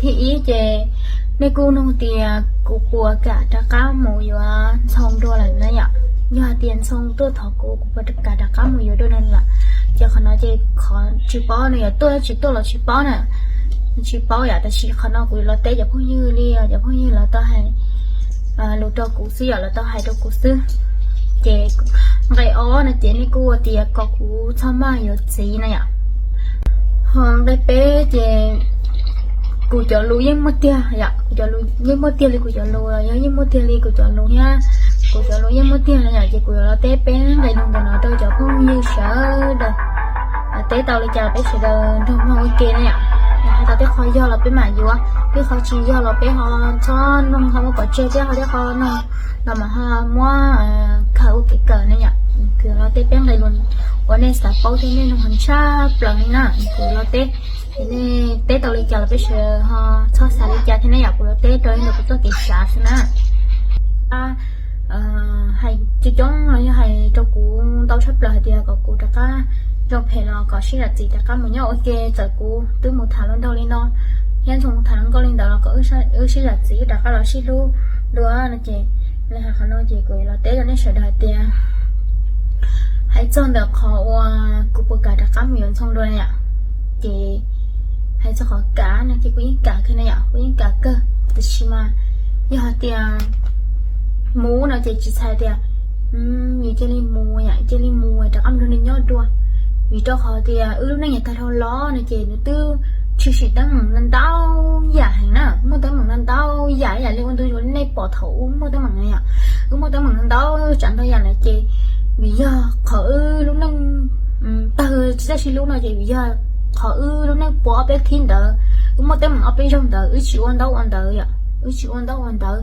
Thib ib ces nej kuj nug tias kuv puas kam rov qab mus yuav Ntxhoo dua lawm na yom. Yog hais tias Ntxhoo tuaj thov kuv, kuv puas kam rov qab mus yuav dua no lawm? Ces qhov no ces qhov tsis paub, nws yuav tuaj tsis tuaj los tsis paub na, tsis paub yom. Tab sis qhov no kuv yuav los teb cov phooj ywg li cov phooj ywg los tau hais lus rau kuv xwb yom, los tau hais rau kuv xwb. Ces nqe ob no ces nej kuj ua tias kom kuv txhob maj yuav txiv na yom. Ho nqe peb ces kuv cov lus yeej muaj tiag yom, kuv cov lus yeej muaj tiag li kuv cov lus, yog yeej muaj tiag li kuv cov lus thiab, kuv cov lus yeej muaj tiag na yom. Ces kuv yuav los teb peb nqe lus ntawm no rau cov phooj ywg sawv daws, teb tau li cas los peb sawv daws nrog mloog ua ke na yom. Hais tau tej qho yog los peb mam yuav, tej qho tsis yog los peb ho txhob mloog, ho muab pov tseg, thiab ho tej qho no los mas ho muab khaws ua kev kawm na yom. Kuv yuav los teb peb nqe lus uas nej xav paub thiab nej nug tshaj plaws li na, kuv yuav los teb. Ces nej teb tau li cas los peb sawv daws ho txhob xav li cas thiab na yom, kuv yuav teb raws li ntawm kuv txoj kev xav xwb na. Hais coob coob los yog hais rau kuv ntau tshaj plaws hais tias kom kuv rov qab zoo phem los kom sib zam txim rov qab mus nyob ua ke. Txawm kuv twb mus tham hluas nraug li no thiab Ntxhoo mus tham hluas nkauj li ntawd los kom wb sib zam txim, wb rov qab los sib hlub dua no ces, li hais qhov no ces kuv los teb rau nej sawv daws hais tias, hais txog ntawm qhov uas kuv puas kam rov qab mus yuav Ntxhoo dua na yom, ces hais txog qhov kam no ces kuv yeej kam kawg na yom, kuv yeej kam kawg. Tiam sis mas yog hais tias mus no ces tsis txhais tias yus cia li mus yom, cia li mus rov qab mus nrog nws nyob dua. Vim rau qhov tias wb lub neej yav tag dhau los no ces nws twb tshwm sim teeb meem ntau ntau yam heev na, muaj teeb meem ntau ntau yam, yam li ua ntu zus li nej pom thaum wb muaj teeb meem na yom. Wb muaj teeb meem ntau ntau tsav ntau yam na ces vim yog qhov wb lub neej tawg tsis txawj sib hlub no ces vim yog qhov wb lub neej puas ob peb thib ntawd, wb muaj teeb meem ob peb zaug ntawd wb tsis ua ntaub ua ntawv yom, wb tsis ua ntaub ua ntawv.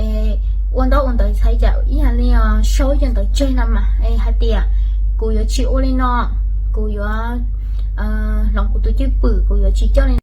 Es ua ntaub ua ntawv txhais cas ib yam li sau ib co ntawv tseg no mas es hais tias kuv yuav tsis ua li no, kuv yuav hloov kuv tus cwj pwm, kuv yuav tsis coj li